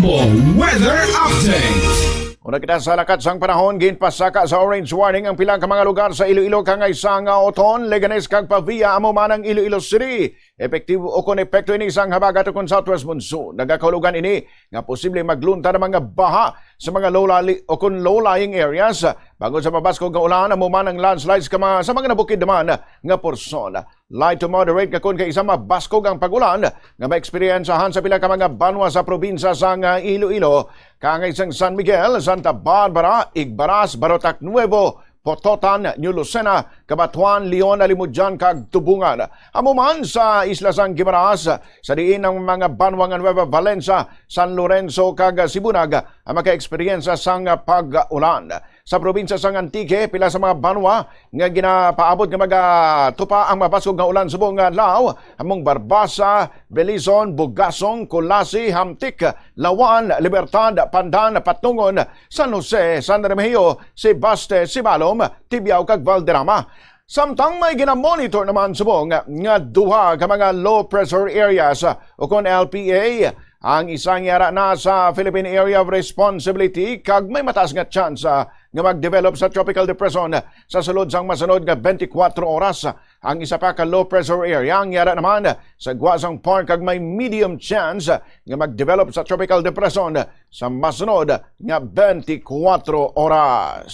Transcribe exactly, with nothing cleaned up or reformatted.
Weather update. Una kita sa lakat sang panahon, ginpasaka sa orange warning ang pila ka mga lugar sa Iloilo, kangay sang Oton, Leganes, kag Pavia, amo man ang Iloilo City. Epektibo o kon epekto ini sang habagat o kon southwest monsoon. Nagakahulugan ini nga posible maglunta ang mga baha sa mga low-lying o kon low-lying areas, bangod sa mabaskog nga ulan, amo man ang landslides ka mga, sa mga nabukid naman nga porsyon. Light to moderate nga kon kaisa mabaskog ang pag-ulan nga maeksperiyensahan sa pila ka mga banwa sa probinsya sang Iloilo, kangay sang San Miguel, Santa Barbara, Igbaras, Barotac Nuevo, Pototan, New Lucena, Cabatuan, Leon, Alimodian, kag Tubungan. Amo man sa isla sang Guimaras, sa diin ang mga banwa nga Nueva Valencia, San Lorenzo, kag Sibunag ang makaeksperyensya sang pag-ulan. Sa probinsya sang Antique, pila sa mga banwa nga ginapaabot nga magatupa ang mabaskog nga ulan subong nga adlaw, among Barbaza, Belison, Bugasong, Culasi, Hamtic, Laoan, Libertad, Pandan, Patnongon, San Jose, San Remigio, Sebaste, Sibalom, Tibiao, kag Valderrama. Samtang may ginamonitor naman subong nga duha ka mga low pressure areas, o kon L P A, ang isa nga yara na sa Philippine Area of Responsibility kag may mataas nga tsansa nga mag-develop sa tropical depression sa sulod sang masunod nga twenty-four oras. Ang isa pa ka low pressure area ang yara naman sa gwa sang PAR kag may medium chance nga mag-develop sa tropical depression sa masunod nga twenty-four oras.